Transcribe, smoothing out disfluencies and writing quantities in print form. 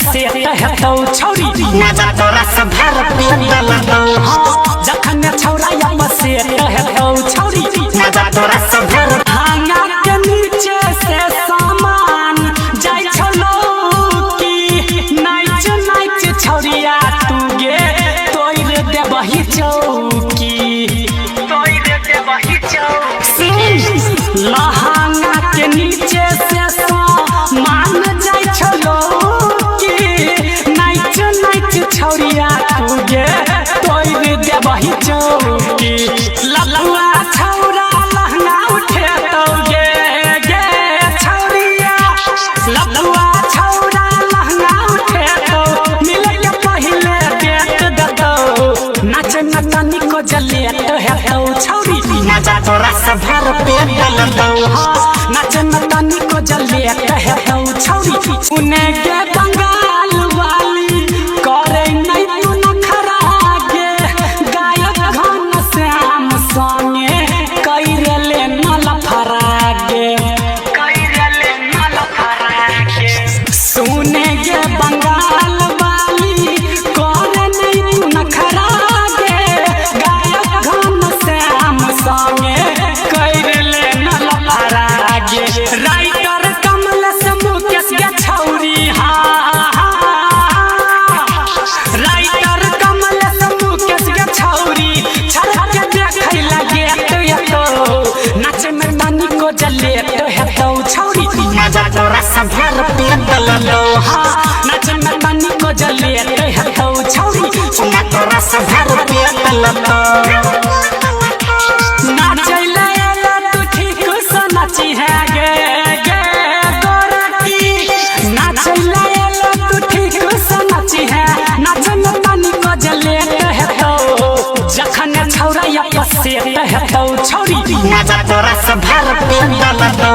से हेतौ छौरी मजा तोरा से भर पेट लेतौ। जखन छौरा से हेतौ छौरी मजा तोरा से भर भांगा के नीचे से सामान जाइ छलौ की नाच नाच छौरिया तू गे तोड़ देबही चौकी तोड़ देबही चौकी। लहंगा के नीचे से सामान जाइ छलौ की नाच नाच छौरिया तू गे तोड़ देबही चौकी। ललुआ छौरा लहंगा उठेतौ गे गे छौरिया ललुआ छौरा लहंगा उठेतौ मिले के पहिले देत देतौ नाच नचनी को जलेत हेतौ छौरी मजा तोरा से भर पेट लेतौ। नाच नचनी को जलेत हेतौ छौरी। उने के बंगाल वाली करे नै तू नखरा गे गायक घन श्याम संगे कैरले नल फरागे कैरले नल फरागे। सुने गे बंगाल वाली करे नै तू नखरा गे गायक घन श्याम संगे कैरले नल फरागे। राइटर कमल से मुकेश के छौरी हा राइटर कमल से मुकेश के छौरी छड़ के देखै लगे तो नाच में तनी को जलेत हेतौ छौरी मजा तोरा से भर पेट लेतौ। नाच में तनी को जलेत हेतौ छौरी मजा तोरा से भर पेट लेतौ। नाचै ले एला तू ठीक से नाची है गे गे गोरकी नाचै ले एला तू ठीक से नाची है नाच में तनी को जलेत हेतौ जखन छौरा आपस से हेतौ छौरी मजा तोरा से भर पेट लेतौ।